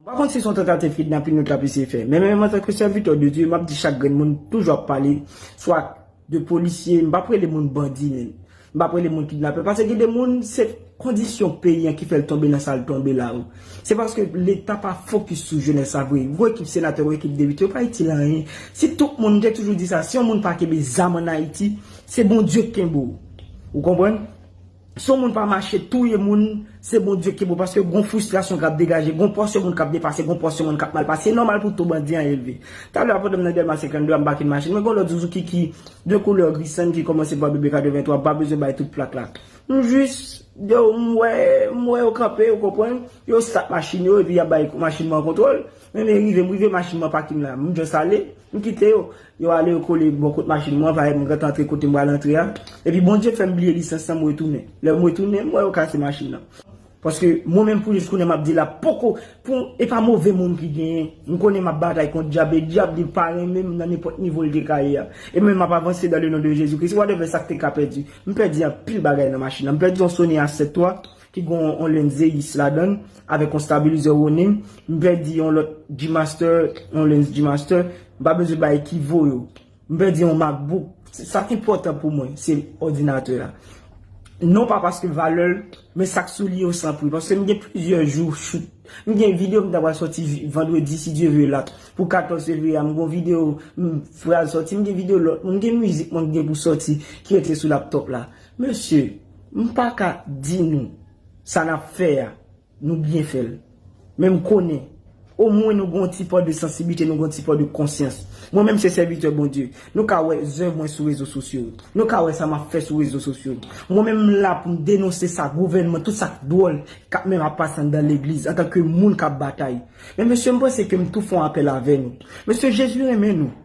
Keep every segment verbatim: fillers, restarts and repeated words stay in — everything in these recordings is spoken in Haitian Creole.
M pa konn si se yon tantativ kidnapin yo t ap eseye fè. Men menm antanke sèvitè de Dye, m ap di chak grenn moun toujou ap pale, swa de polisye, m p ap rele moun bandi menm. M p ap rele moun kidnapè. Paske gen de moun, se kondisyon peyi an ki fè l tonbe nan sa l tonbe la. Se paske Leta pa fokis sou jenès la vre. Gwo ekip senatè, gwo ekip depite, yo pa itil anyen. Si tout moun, m te toujou di sa, si yon moun pa kenbe zam ann Ayiti, se Bondye k kenbe w. Ou konprann? Si yon moun pa mache touye moun, se Bondye k kenbe w, paske gon fristrasyon k ap degaje, gon pòsyon moun k ap depase, gon pòsyon moun k ap mal pase. Se nòmal pou to bandi an elve. Talè a, pandan m nan Dèlma senkanndde a, m pake machin mwen, gon lòt zuzuki ki de koulè gri sann ki kòmanse pa B B katrevenntwa, m pa bezwen bay tout plak la. M jis, yo, m wè, m wè yo kanpe, ou konprann? Yo stat machin yo, epi y ap bay machin mwen an kontwòl. Men, men rive, m rive machin mwen pakin la. M just ale, m kite yo. Yo ale, yo kole bò kot machin mwen, pa m gentan antre kote m pral antre a. Epi Bondye fè m bliye lisans lan, m retounen. Lè m retounen, m wè yo kase machin nan. Paske mwen menm pou jis kounye a m ap di la, poko, pou, e pa move moun ki genyen. M konnen m ap batay kont dyab, e dyab li pa renmen m nan nenpòt nivo l te ka ye a. E mwen m ap avanse dans le nom de Jésus-Christ, whatever sa k te ka pèdi. M pèdi anpil bagay nan machin nan. M pèdi yon Sony A sèt twa ki gen yon lens Zeiss ladan l, avèk yon stabilizer Ronin. M pèdi yon lòt G-Master, yon lens G-Master. M pa bezwen bay Equivo yo. M pèdi yon MacBook. Sa k enpòtan pou mwen, se òdinatè a. Non pa paske valè l, men sa k sou li yo san pri. Paske m gen plizyè jou shoot. M gen videyo m ta pral sòti vi-, vandredi, si Dye vle la. Pou katòz fevriye a, m gen videyo m pral sòti. M gen videyo lòt moun. M gen mizik mwen m gen pou sòti ki rete sou laptòp la. Mesye, m pa ka di nou sa n ap fè a. Nou byen fè l. Men m konnen, omwen nou gen yon ti pò de sansiblite, nou gen yon ti pò de konsyans. Mwen menm se sèvitè Bondye. Nou ka wè zèv mwen sou rezo sosyo yo. Nou ka wè sa m ap fè sou rezo sosyo yo. Mwen menm m la pou m denonse sa gouvènman, tout sa k dwòl, k ap menm ap pase anndan legliz, antanke moun k ap batay. Men mesye, m panse ke m tou fè yon apèl avè nou. Mesye, Jezi renmen nou.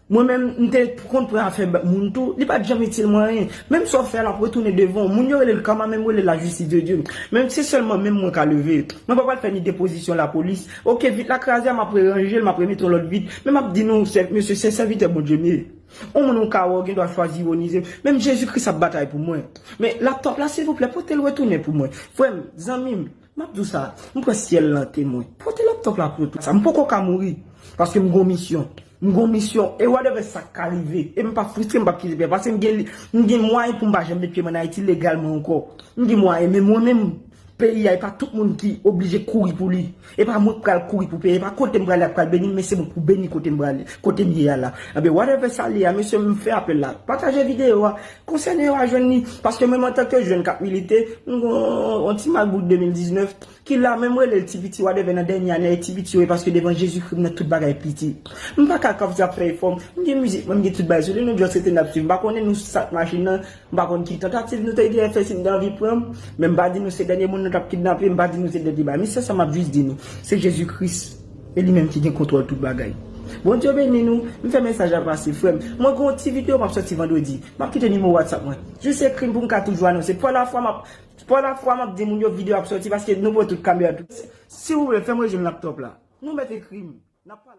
Mwen menm, m te konn pran afè ba-, moun tou, li pa t janm itil mwen anyen. Menm sa w fè a, l ap retounen devan w. Moun yo rele l kama, men m rele l lajistis de Dye. Men se sèlman men mwen ka leve. Mwen pa pral fè ni depozisyon lapolis. Oke, vit la kraze a, m ap reranje l, m ap remete yon lòt vit. Men m ap di nou, sè-, mesye, se sèvitè Bondye m ye. Yon moun ou ka wè, w gen dwa chwazi iwonize m. Menm Jezi Kris ap batay pou mwen. Men laptòp la, silvouplè, pote l retounen pou mwen. Frè m, zanmi m, M ap di w sa, m pran syèl lan temwen. Pote laptòp la pou yo tout sa. M poko ka mouri. Paske m gon misyon. M gon misyon. E whatever sa k ka rive. E m pa fristre, m p ap kite pè. Paske m gen, m gen mwayen pou m pa janm met pye m ann Ayiti legalman ankò. M gen mwayen, men mwen menm, peyi a, e pa tout moun ki oblije kouri pou li. E pa mwen k pral kouri pou peyi a. E pa kote m prale a k pral beni m, men se mwen k pou beni kote m prale, kote m ye a la. Anben, whatever sa l ye a, mesye, m fè apèl la. Pataje videyo a. Konsène yo a jwenn li. Paske mwen menm antanke jèn k ap milite, m gon yon ti MacBook de mil diznèf ki la, men m rele l ti piti, whatever, nan dènye ane a, e ti piti yo ye, paske devan Jezikri m nan tout bagay piti. M pa ka kòmsi ap fè efò, m gen mizik mwen, m gen tout bagay sou li, nou just rete n ap swiv. M pa konnen nou sat machin nan, m pa konn ki tantativ nou te gen fè, si m te anvi pran m, men m pa di nou se dènye moun nou t ap kidnape, m pa di nou se dènye bagay. Men se sa m ap jis di nou, se Jezikri. E li menm ki gen kontwòl tout bagay. Bondye beni nou. M fè mesaj la pase, frè m. Mwen gen yon ti videyo m ap sòti vandredi. M ap kite nimewo WhatsApp mwen. Jis ekri m pou m ka toujou anonse. Pou lafwa m ap, pou lafwa m ap di moun yo videyo ap sòti paske nou pran tout kamera tout. Silvouplè, fè m rejwenn laptòp la. Nou mèt ekri m. N ap pale.